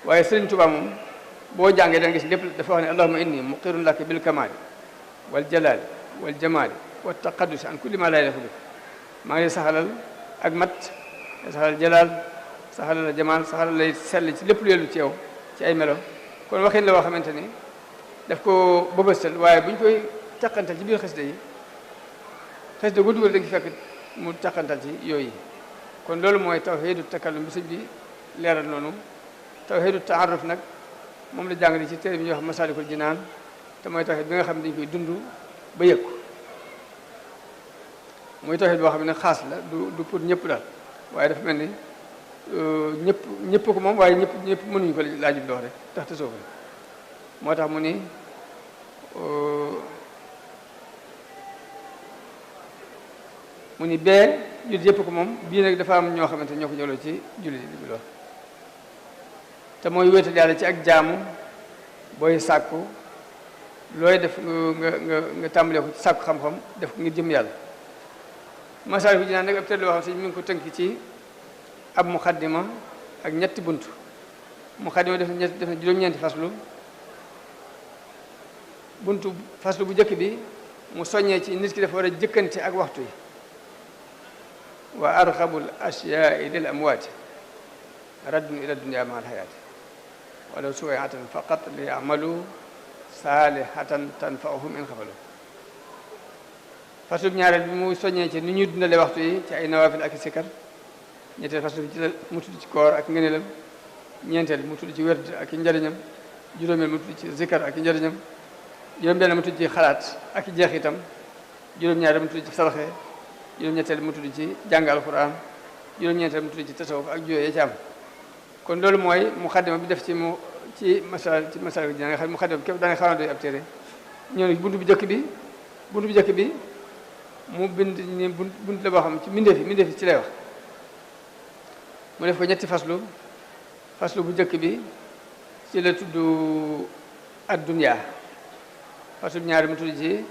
waaye Sëriñ Tuubaa moom boo jàngee da nga gis lépp dafa wax ne allahumma inni muqirun laka bil kamaali wal jalaali wal jamaali wa taqaddusi an kulli ma laa yaliqu bik maa ngi lay saxalal ak mat saxalal jalaal saxalal la jamaal saxalal lay sell ci lépp lu yellu ci yow ci ay melo kon waxin la woo xamante ni daf ko bëbëstal waaye bu ñu koy taqantal ci biir xasida yi xasida gu dugal da nga fekk mu taqantal ci yooyu kon loolu mooy tawhidu takallum bi sëñ bi leeral noonu tawhidu taaruf nag moom la jàngale ci téere bi ñuy wax Masaalikul Jinaan te mooy tawhid bi nga xam ne dañ koy dund ba yëg ko muy tawhid boo xam ne xaas la du pour ñëpp daal waaye dafa mel ni ñëpp ko moom waaye ñëpp mënuñu ko laajub loo rek tax te soofu moo tax mu ni bee jullit yëpp ko moom bii nag dafa am ñoo xamante ñoo ko jëloo ci jullit bi lool te mooy wéetal yàlla ci ak jaamu booy sàkku looy def nga tàmbalee ko ci sàkku xam-xam def ko ngir jëm yàlla Masaalikul Jinaan nag ab tëdd loo xam si mi ngi ko tënk ci ab muqaddima ak ñetti bunt muqaddima def na juróom-ñeenti faslu buntu faslu bu njëkk bi mu soññee ci nit ki dafa war a jëkkante ak waxtu yi wa arxabul asyaai lil amwaati raddun ila dunya ma al hayaati walaw suwayatan faqat li yamalu saalihatan tanfa'uhum in xafalu faslu bu ñaareel bi mu soññee ci ni ñuy dundale waxtu yi ci ay nawaafil ak sikar ñetteel faslu bi ci la mu tudd ci koor ak ngëneelam ñeenteel mu tudd ci werd ak i njëriñam juróomeel mu tudd ci zikar ak i njëriñam juróom-benn mu tudd ci xalaat ak i jeexitam juróom-ñaareel mu tudd ci saraxe juróom-ñetteel mu tudd ci jàng alquran juróom-ñeenteel mu tudd ci tasawuf ak juyoo ci am kon loolu mooy muqaddima bi def ci Masaalikul Jinaan nga xam ne muqaddima bi képp daanaka xaw na doy ab téere ñëw na buntu bu njëkk bi mu bind ni bunt la boo xam ci mbindeef yi ci lay wax mu def ko ñetti faslu bu njëkk bi ci la tudd ad-dunya faslu bu ñaari mu tudd ci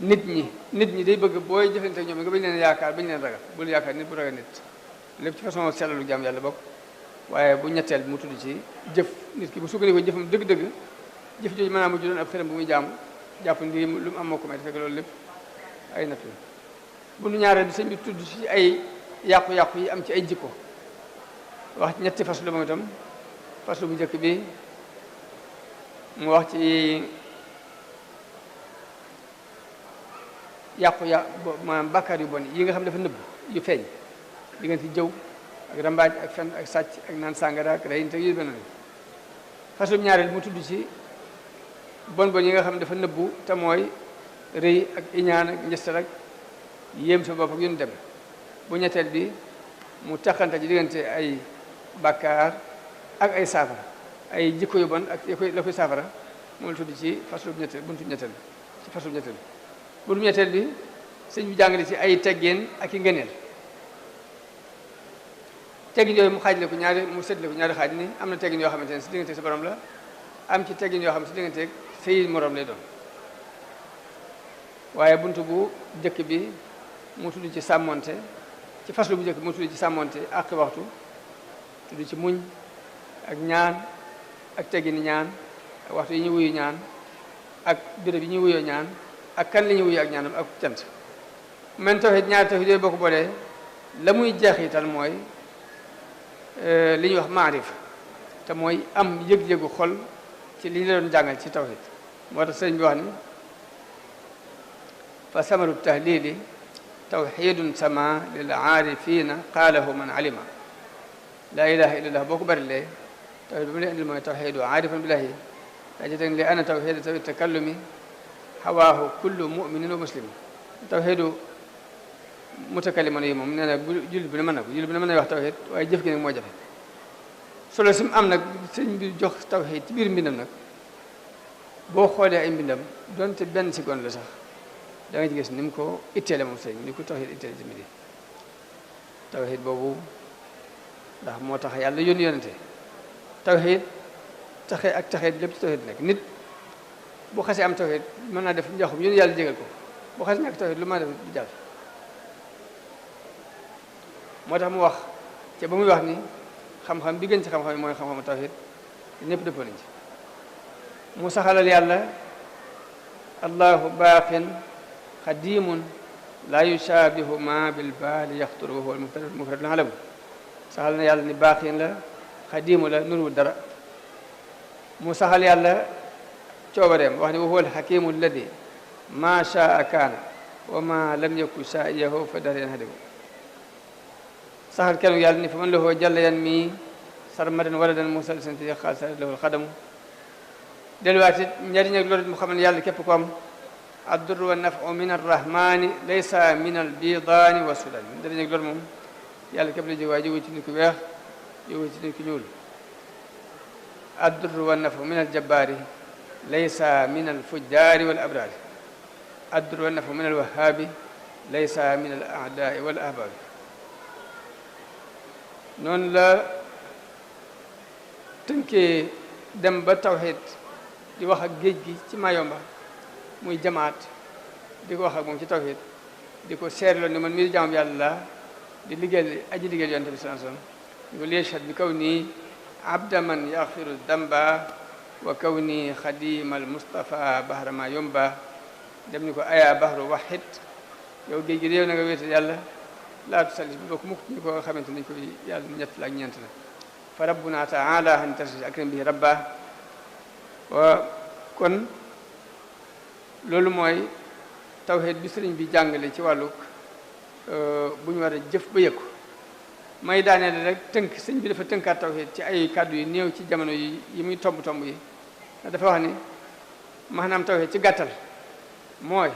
nit ñi day bëgg booy jëfante ak ñoom nga bañ leen yaakaar bañ leen ragal bul yaakaar nit bu ragal nit lépp ci façon sellalu jaam yàlla bokk waaye bu ñetteel bi mu tudd ci jëf nit ki bu sukkandikoo jëfam dëgg-dëgg jëf jooju maanaam mu doon ab xëram bu muy jaamu jàpp ni lu mu am moo ko may fekk loolu lépp ay natt bu nu ñaareel bi sëñ bi tudd ci ay yàqu-yàqu yi am ci ay jikko wax ci ñetti faslu moom itam faslu bu njëkk bi mu wax ci maanaam bàkkaar yu bon yi nga xam dafa nëbb yu feeñ diggante jëw ak rambaaj ak fen ak sàcc ak naan sàngara ak reyinte yu benn faslu bu ñaareel mu tudd ci bon yi nga xam dafa nëbbu te mooy rëy ak iñaan ak njëstal ak yéem sa bopp ak yu ñu dem bu ñetteel bi mu taxante ci diggante ay bàkkaar ak ay saafara ay jikko yu bon ak la koy saafara moom la tudd ci faslu bu ñetteel buntu ñetteel ci faslu bu ñetteel buntu ñetteel bi sëñ bi jàngale ci ay teggeen ak i ngëneel teggin yooyu mu séddale ko ñaari xaaj ni am na teggin yoo xamante ne si diggante sa borom la am ci teggin yoo xam ne si diggante say morom lay doon waaye buntu bu njëkk bi mu tudd ci sàmmonte ci faslu bu njëkk bi mu tudd ci sàmmonte ak waxtu tudd ci muñ ak ñaan ak teggini ñaan ak waxtu yi ñu wuyu ñaan ak béréb yi ñu wuyoo ñaan ak kan li ñu wuyu ak ñaanam ak cant men tawhid ñaari tawhid yooyu boo ko boolee la muy jeexital mooy li ñuy wax maarifa te mooy am yëg-yëgu xol ci li ñu la doon jàngal ci tawhid moo tax sëriñ bi wax ni fa samaru tahlili tawxidun sama lil aarifina qaalahu man alima laa ilaha illa allah boo ko barilee tawxid bi mu lay indil mooy tawxidu aarifan billahi dajeteen li ana tawxid tawxid takallumi hawaahu kullu muminin wa muslim tawxidu mutakalliman yi moom nee na jullit bi ne mën na ko jullit bi ne mën na wax tawxid waaye jëf gi nag moo jafe solo si mu am nag sëñ bi jox tawxid ci biir mbindam nag boo xoolee ay mbindam donte benn seconde la sax da nga ci gis ni mu ko itteele moom sëñ bi ni ko tawhid itteele ci mbiri tawhid boobu ndax moo tax yàlla yónni yonente tawhid taxeet lépp ci tawhid nekk nit bu xasee am tawhid mën naa def njaxum yónni yàlla jégal ko bu xasee nekk tawhid lu mën a def du jàll moo tax mu wax ca ba muy wax ni xam-xam bi gën ci xam-xam yi mooy xam-xamu tawhid ñëpp dëppoo nañ ci mu saxalal yàlla allahu baaqin xadimun laa yushaabihu ma bil baali yaxturu wa huwa mufradul alam saxal na yàlla ni baaqin la xadimu la nuru dara mu saxal yàlla coobareem wax ni wa huwa alxakimu alladi ma shaa kaana wa ma lam yaku shaa'iyahu fa dahran hadimu saxal kenn yàlla ni fa man lahu jalla yan mi sarmadan waladan musalsan ti xaasa lahu alxadamu delluwaat it njariñ ak loolu mu xam ne yàlla képp ko am addur wa nafu min arrahmani laysa min albidaani wa sudani njariñ ak loolu moom yàlla képp la jóge waaye jóge ci nit ku weex jóge ci nit ku ñuul addur wa nafu min aljabbaari laysa min alfujjaari wal abraari addur wa nafu min alwahaabi laysa min al aadaai wal ahbaabi noonu la tënkee dem ba tawxiid di wax ak géej gi ci Mayomba muy jamaat di ko wax ak moom ci tawxiid di ko seetloo ni man mii jaam yàlla la di liggéeyal aji liggéeyal yonent bi sallallahu alayhi wasallam ko lieshad bi kaw nii abda man yaxfiru damba wa kaw nii xadimal Mustafa bahra Mayomba dem ni ko aya bahru waxid yow géej gi réew na nga wéetal yàlla laatu salis bi bokk mukk ñu ko xamante nañ koy yàlla ñett la ak ñeent la fa rabbuna taala an tarsi akram bihi rabba wa kon loolu mooy tawhid bi sëriñ bi jàngale ci wàllu bu ñu war a jëf ba yëkku may daaneel rek tënk sëñ bi dafa tënkaat tawhid ci ay kàddu yu néew ci jamono yi muy tomb yi dafa wax ni maanaam tawhid ci gàttal mooy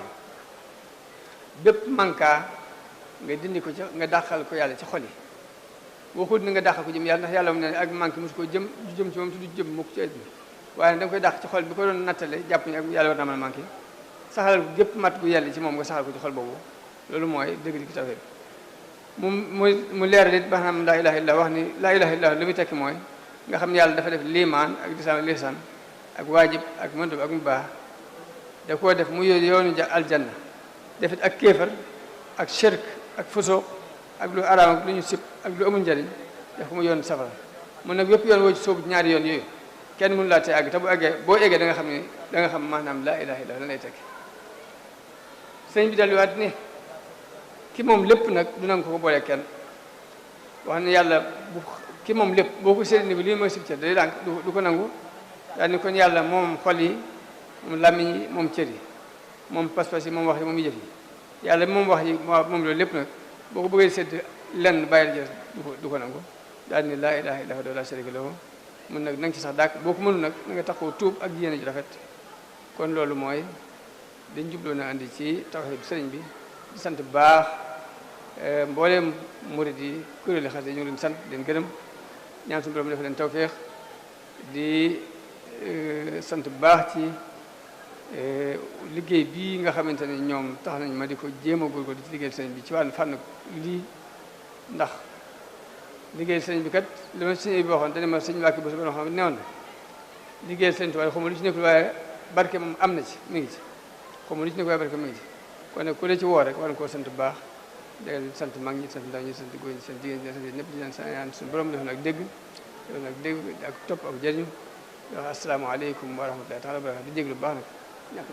bépp manka nga dindi ko ci nga dàqal ko yàlla ci xol yi waxut ni nga dàqal ko jëm yàlla ndax yàlla mu ne ak manqué mosu ko jëm du jëm ci moom te du jëm mukk ci àddina waaye da nga koy dàq ci xol bi ko doon nattale jàpp ni ak yàlla war naa mën a manqué saxal gépp mat gu yàlla ci moom nga saxal ko ci xol boobu loolu mooy dëgg di tawhid mu leeral it ba xam laa ilaha illa wax ni laa ilaha illa lu muy tekki mooy nga xam ne yàlla dafa def liimaan ak lisaan ak waajib ak mandub ak mu baax da koo def mu yoonu aljanna defit ak kéefar ak shirk ak fusuq ak lu araam ak lu ñu sib ak lu amul njariñ def ko mu yoon safara mun nag yëpp yoon woo ci soobu ñaari yoon yooyu kenn mënu laa tee àgg te boo eggee da nga xam ne da nga xam maanaam laa ilaha illa lan lay tekki sëñ bi delluwaat ne ki moom lépp nag du nangu ko boolee kenn wax ne yàlla ki moom lépp boo ko séddee ni bi lii mooy sib cër day dànk du ko nangu daal ni kon yàlla moom xol yi moom làmmiñ yi moom cër yi moom pas-pas yi moom wax yi moom jëf yi yàlla moom wax yi moom loolu lépp nag boo ko bëggee sédd lenn bàyyil jëf du ko nangu daal ni laa ilaha illa huwa la sharika lahu mun nag na nga ci sax dàkk boo ko mënu nag na nga taxaw tuub ak yéene ju rafet kon loolu mooy dañ jubloo na andi ci tawhid sëriñ bi di sant bu baax mbooleem murid yi kuréeli xasida ñu ngi leen sant leen gërëm ñaan suñu borom def leen tawféex di sant bu baax ci liggéey bii nga xamante ne ñoom tax nañ ma di ko jéem a góorgóorlu di ci liggéeyal sëriñ bi ci wàllu fànn lii ndax liggéeyal sëriñ bi kat li ma sëriñ bi waxoon te ne ma sëriñ Mbàkke bu subhanahu wa ta'ala newoon na liggéeyal sëriñ waaye xaw ma lu ci nekkul waaye barke moom am na ci mi ngi ci xaw ma lu ci nekkul waaye barke mi ngi ci kon nag ku la ci woo rek war nga koo sant bu baax dégg sant mag ñi sant ndaw ñi sant góor ñi sant jigéen ñi sant ñëpp di leen sant suñu borom def nag dégg ak topp ak jëriñu wax asalaamaaleykum wa rahmatullahi taala wa barakatu di jéglu bu baax nag ñàkk